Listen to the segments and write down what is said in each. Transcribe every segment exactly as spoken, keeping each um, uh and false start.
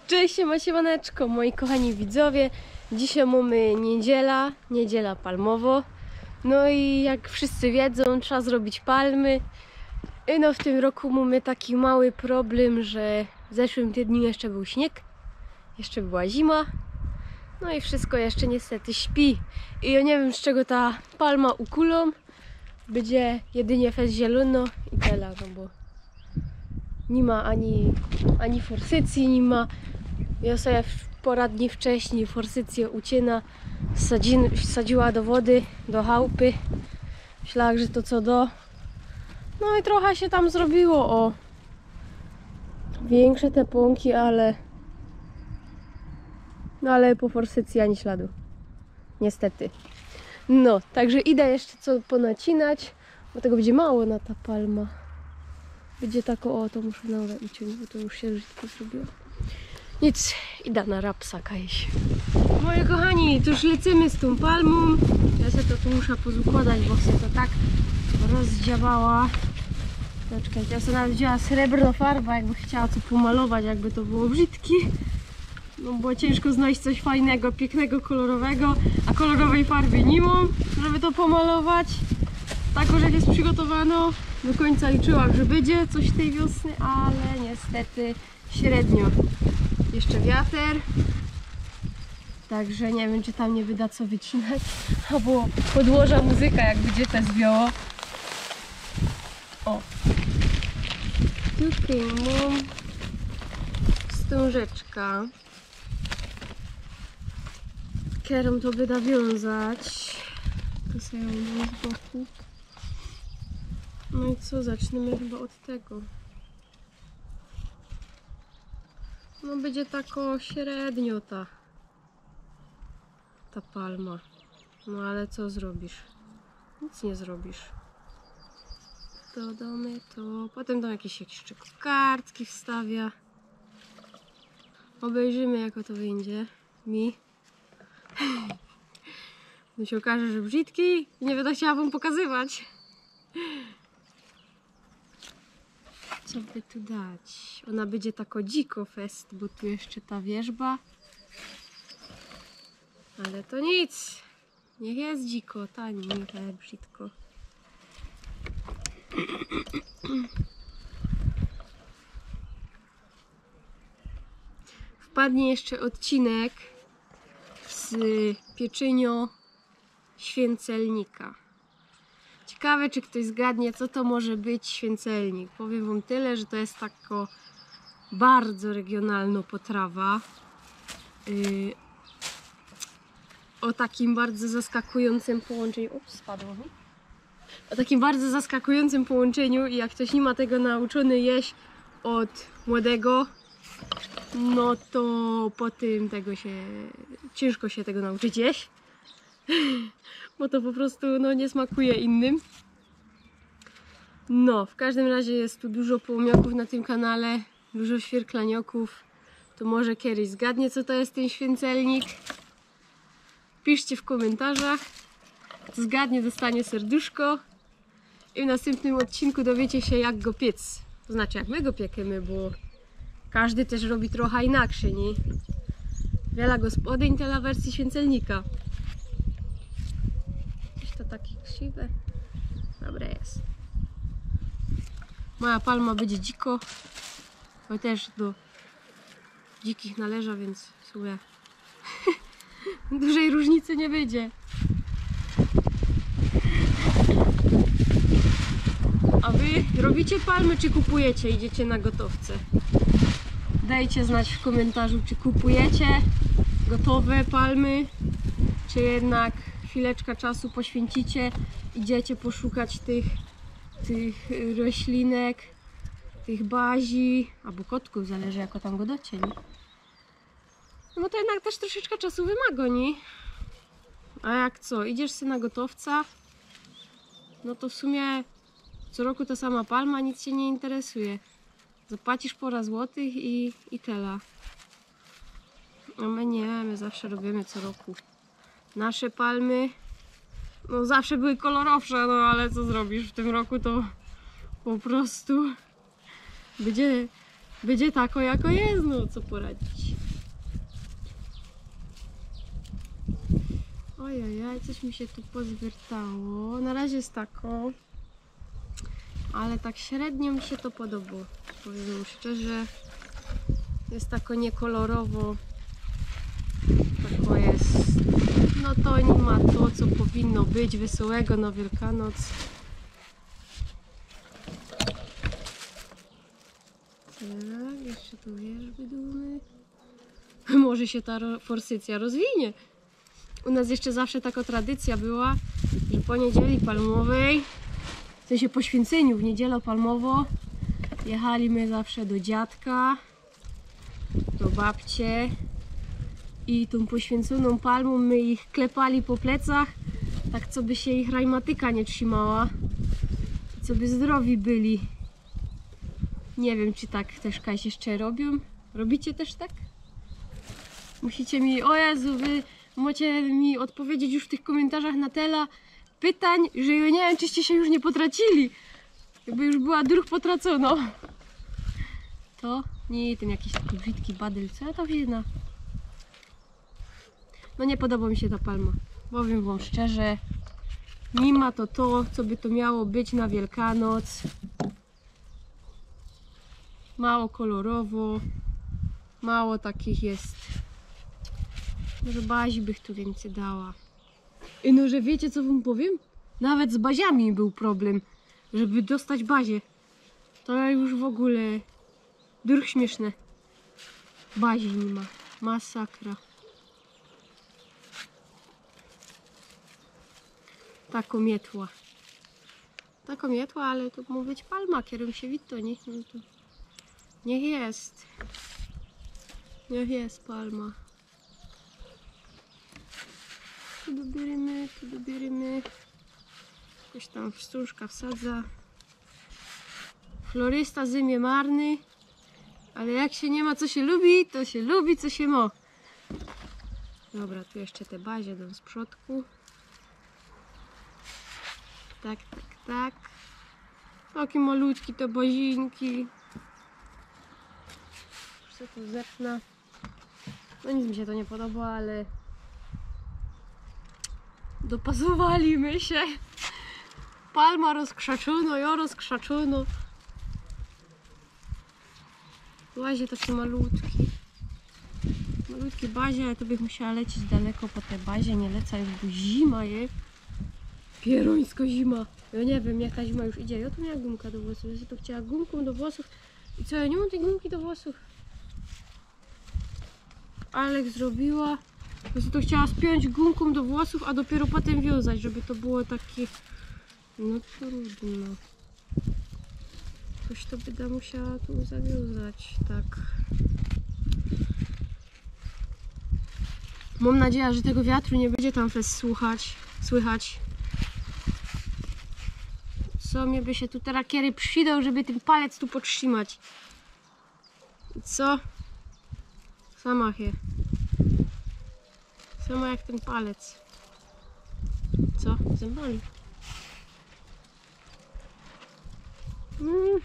Cześć, siema, siemaneczko, moi kochani widzowie. Dzisiaj mamy niedziela, niedziela palmową. No i jak wszyscy wiedzą, trzeba zrobić palmy. I no, w tym roku mamy taki mały problem, że w zeszłym tygodniu jeszcze był śnieg, jeszcze była zima. No i wszystko jeszcze niestety śpi. I ja nie wiem, z czego ta palma ukulą. Będzie jedynie fest zielono i tyle, no bo nie ma ani, ani forsycji, nie ma. Ja sobie w- pora dni wcześniej forsycję ucina, sadzi, sadziła do wody, do chałupy. Myślała, że to co do. No i trochę się tam zrobiło, o. Większe te pąki, ale... No ale po forsycji ani śladu. Niestety. No, także idę jeszcze co ponacinać, bo tego będzie mało na ta palma. Będzie tak, o, to muszę nowe uciąć, bo to już się brzydko zrobiło. Nic, idę na rapsa kajś. Moje kochani, to już lecimy z tą palmą. Ja sobie to tu muszę pozukładać, bo się to tak rozdziałała. To czekajcie, ja sobie nawet wzięła srebrną farbę, jakby chciała co pomalować, jakby to było brzydki. No bo ciężko znaleźć coś fajnego, pięknego, kolorowego, a kolorowej farby nie mam, żeby to pomalować. Tak, że jest przygotowano. Do końca liczyłam, że będzie coś tej wiosny, ale niestety średnio. Jeszcze wiater. Także nie wiem, czy tam nie wyda co wycinać. Albo podłoża muzyka, jak będzie te zwiało. O. Tutaj mam wstążeczka, którą to wyda wiązać. Tu sobie ją dam z boku. No i co, zaczniemy chyba od tego. No, będzie tako średnio ta, ta palma. No ale co zrobisz? Nic nie zrobisz. Dodamy to. Potem tam jakieś, jakieś jeszcze kartki wstawia. Obejrzymy, jak to wyjdzie. Mi. No się okaże, że brzydki i nie będę chciała wam pokazywać. Co by tu dać? Ona będzie tako dziko fest, bo tu jeszcze ta wierzba. Ale to nic. Niech jest dziko, tani, niech jest brzydko. Wpadnie jeszcze odcinek z pieczynio święcelnika. Ciekawe, czy ktoś zgadnie, co to może być święcelnik. Powiem wam tyle, że to jest tako bardzo regionalna potrawa. Yy, o takim bardzo zaskakującym połączeniu. Ups, spadło mi. O takim bardzo zaskakującym połączeniu i jak ktoś nie ma tego nauczony jeść od młodego, no to po tym tego się, ciężko się tego nauczyć jeść. Bo to po prostu, no, nie smakuje innym. No, w każdym razie jest tu dużo połomioków na tym kanale, dużo świerklanioków. To może kiedyś zgadnie, co to jest ten święcelnik. Piszcie w komentarzach. Kto zgadnie, dostanie serduszko. I w następnym odcinku dowiecie się, jak go piec. To znaczy, jak my go piekiemy, bo każdy też robi trochę inaczej, nie? Wiele gospodyń, tyle wersji święcelnika. Gdzieś to takie krzywe. Dobre jest. Moja palma będzie dziko. Bo też do dzikich należa, więc w sumie dużej różnicy nie będzie. A wy robicie palmy, czy kupujecie, idziecie na gotowce? Dajcie znać w komentarzu, czy kupujecie gotowe palmy, czy jednak chwileczkę czasu poświęcicie, idziecie poszukać tych, tych roślinek, tych bazi, albo kotków, zależy, jako tam go docie, nie? No bo to jednak też troszeczkę czasu wymaga, nie? A jak co, idziesz sobie na gotowca, no to w sumie co roku ta sama palma, nic cię nie interesuje. Zapłacisz pora złotych i, i tyle. A my nie, my zawsze robimy co roku. Nasze palmy, no, zawsze były kolorowsze, no ale co zrobisz, w tym roku to po prostu będzie Bydzie tako, jako je, no co poradzić. Ojojoj, coś mi sie tu pozwiertało. Na razie je tako. Ale tak średnio mi sie to podobo. Powiym szczerze, je tako niekolorowo. Tako je. No to niy ma to, co powinno być wesołego na Wielkanoc. Tak, jeszcze tu wierzby dōmy. Może sie ta ro-, forsycjŏ rozwinie. U nas jeszcze zawsze tako tradycjŏ była, że po niedzieli palmowej, w sensie po świyncyniu w niedziela palmowŏ, jechali my zawsze do dziadka, do babcie i tōm poświyncōnōm palmōm my ich klepali po plecach, tak co by sie ich rajmatyka niy trzimała, co by zdrowi byli. Niy wiym, czy tak tyż kajś jeszcze robiōm. Robicie tyż tak? Musicie mi, o Jezu, wy mocie mi ôdpowiedzieć już w tych kōmyntarzach na tela pytań, że jŏ niy wiym, czyście sie już niy potracili. Jakby już była druh potracōnŏ. To niy, tyn jakiś taki brzidki badyl. Co jŏ to widzã? No niy podobŏ mi sie ta palma. Powiym wōm szczerze, niy ma to to, co by to miało być na Wielkanoc. Mało kolorowo, mało takich je. Może bazi bych tu wiyncyj dała. I no, że wiycie, co wōm powiym? Nawet z baziami bōł problym, żeby dostać bazie. To już w ogōle druh śmiyszne. Bazi niy ma. Masakra. Tako mietła. Tako mietła, ale to mŏ być palma, kerōm sie wito, niy? No to niych je. Niych je palma. Tu dobiyrymy, tu dobiyrymy. Jakoś tam wstōnżka wsadzã. Florysta zymie marny. Ale jak sie niy ma, co sie lubi, to sie lubi, co sie mŏ. Dobra, tu jeszcze te bazie dōm z przodku. Tak, tak, tak. Takie malutki te bazinki. Już se tu zerknã. No nic mi sie to niy podobŏ, ale dopasowali my sie. Palma rozkrzaczōnŏ, jŏ rozkrzaczōnŏ. Łazie taki malutki. Malutki bazie, ale to bych musiała lecieć daleko po te bazie. Niy lecã już, bo zima je. Pierōńsko zima. Jŏ niy wiym, jak ta zima już idzie. Jŏ tu miała gumka do włosōw. Jŏ se to chciała gumkōm do włosōw. I co, jŏ niy mōm tyj gumki do włosōw? Alek zrobiła. Jŏ se to chciała spiōńć gumkōm do włosōw, a dopiyro potym wiōnzać, żeby to było takie, no trudno. Coś to byda musiała tu zawiōnzać, tak. Mōm nadzieja, że tego wiatru niy bydzie tam fest słuchać, słychać. Co mie by sie tu teroz kery przidoł, żeby tyn palec tu podtrzimać. I co? Sama je. Sama jak tyn palec. Co? Zymban. Mm.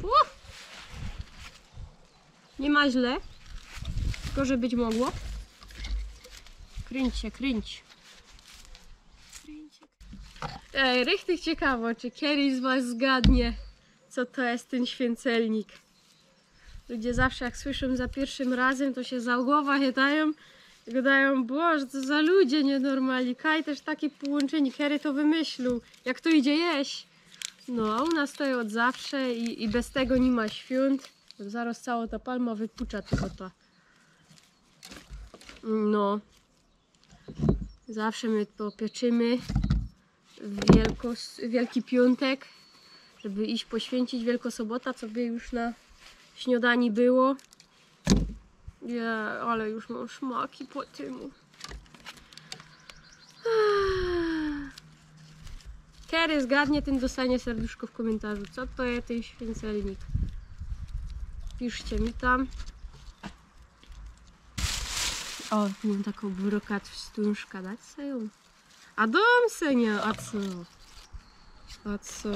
Uff. Niy ma źle. Gorzij być mogło. Kryńć sie, kryńć. Ej, richtig ciekawo, czy keryś z was zgadnie, co to je tyn świyncelnik. Ludzie zawsze, jak słyszōm za piyrszym razym, to sie za głowa chytajōm i gŏdajōm: „Boże, co za ludzie niynormalni, kaj tyż takie połōnczynie, kery to wymyślił, jak to idzie jeść?” No, a u nas to je ôd zawsze i, i bez tego niy ma świōnt. Zarŏz cało ta palma wypucza tego ta. No. Zawsze my to pieczymy w Wielkos-, Wielki Piōntek, żeby iś poświyncić Wielkŏ Sobota, co by już na śniŏdanie było. Je, ale już mōm szmaki po tymu. Kery zgadnie, tyn dostanie serduszko w kōmyntarzu. Co to je tyn świyncelnik? Piszcie mi tam. O, tu mōm takõ brokat wstōnżka, dać se jã? A dōm se, niy, a co? A co?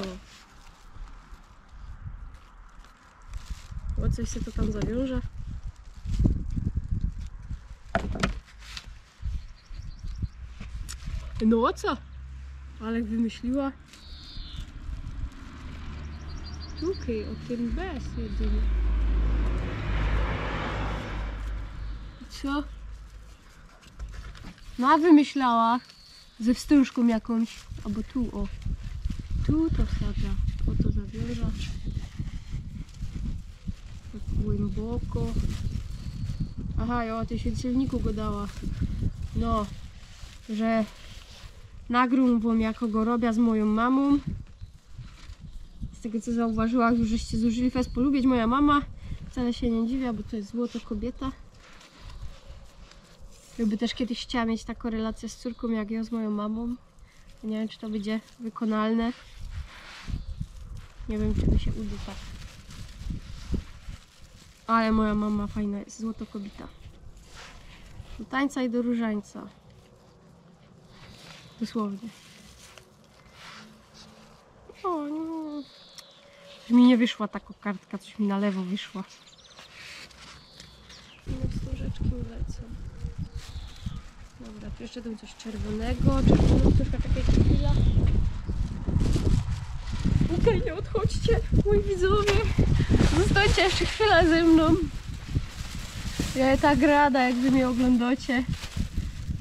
Bo coś se to tam zawiąże. No co? Ale wymyśliła. Tukej, ô tym bez jedynie. Co? No a wymyślała ze wstążką jakąś, abo tu, ô. Tu to wsadza, ô to zabiorã. Tak głyboko. Aha, jo, ô tym świecylniku godała. No, że nagrōm wōm, jako go robia z mojōm mamōm. Z tego, co zauważyła, już żeście zdōżyli fest polubić moja mama. Wcale sie niy dziwia, bo to je złoto kobiyta. Jŏ by tyż kejś chciała mieć takõ relacyjõ z cōrkōm, jak jŏ z mojōm mamōm. Niy wiym, czy to bydzie wykonalne. Niy wiym, czy mi sie uda tak. Ale moja mama fajnŏ je, złoto kobiyta. Do tańca i do różańca. Dosłownie. O, niy. Coś mi niy wyszła takŏ kartka, coś mi na lewo wyszła. No, wstążeczki ulecōm. Dobra, tu jeszcze tam coś czerwōnego. Czerwōnŏ wstōżka, czekejcie chwila. Okej, niy ôdchodźcie, mojzi widzowie. Zostańcie jeszcze chwila ze mnōm. Jŏ tak rada, jak wy mie ôglōndŏcie.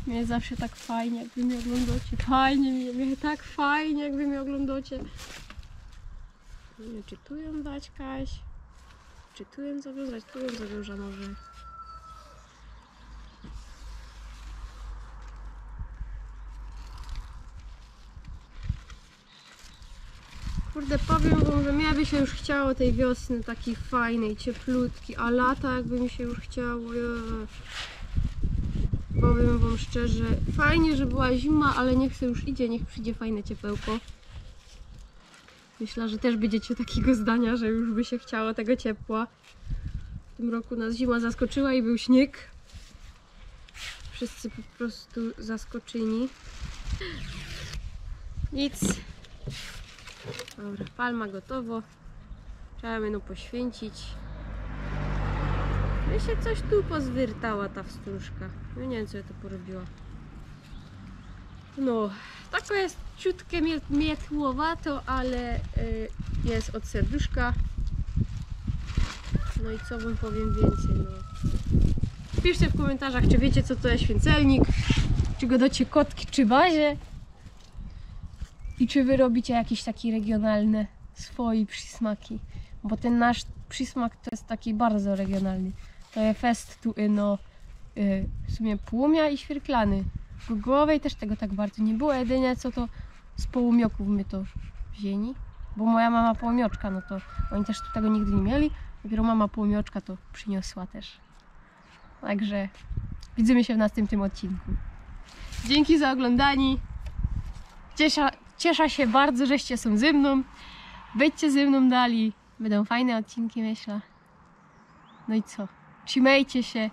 Mie zawsze tak fajnie, jak wy mie ôglōndŏcie. Fajnie mi, mie tak fajnie, jak wy mie ôglōndŏcie. Niy wiym, czy tu jōm dać kajś? Czy tu jōm zawiązać? Tu jōm zawiążã może. Kurde, powiym wōm, że mi by sie już chciało tyj wiosny takij fajnyj, cieplutki, a lata jakby mi sie już chciało. Joj. Powiym wōm szczerze, fajnie, że była zima, ale niych se już idzie, niych przidzie fajne ciepełko. Myślã, że tyż bydziecie takigo zdania, że już by sie chciało tego ciepła. W tym roku nas zima zaskoczyła i bōł śniyg. Wszyscy po prostu zaskoczyni. Nic. Dobra, palma gotowo. Trzeba by no poświyncić. No i sie coś tu pozwyrtała ta wstōżka. No niy wiym, co jŏ to porobiła. No, tako je ciutko miet-, mietłowato, ale, y, je ôd serduszka. No i co wōm powiym wiyncyj, no. Piszcie w kōmyntarzach, czy wiycie, co to je świyncelnik, czy godŏcie kotki, czy bazie. I czy wy robicie jakeś takie regionalne swoje przismaki. Bo tyn nasz przismak to je taki bardzo regionalny. To je fest tu, y, no, y, w sumie pōłmiŏ i świyrklany. W Głogowej tyż tego tak bardzo niy było, jedynie co to z pōłmiŏkōw my to wziyni. Bo moja mama pōłmiŏczka, no to ôni tyż tu tego nigdy niy mieli. Dopiyro mama pōłmiŏczka to prziniosła tyż. Także widzymy sie w nastympnym ôdcinku. Dziynki za ôglōndanie. Ciesza, ciesza sie bardzo, żeście sōm zy mnōm. Bydźcie zy mnōm dalij. Bydōm fajne ôdcinki, myślã. No i co? Trzimejcie sie.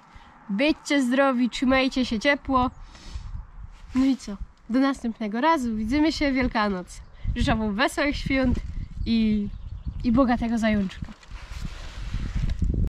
Bydźcie zdrowi, trzimejcie sie ciepło. No i co? Do nastympnego razu. Widzymy sie Wielkanoc. Życzã wōm wesołych świōnt i, i bogatego zajōnczka.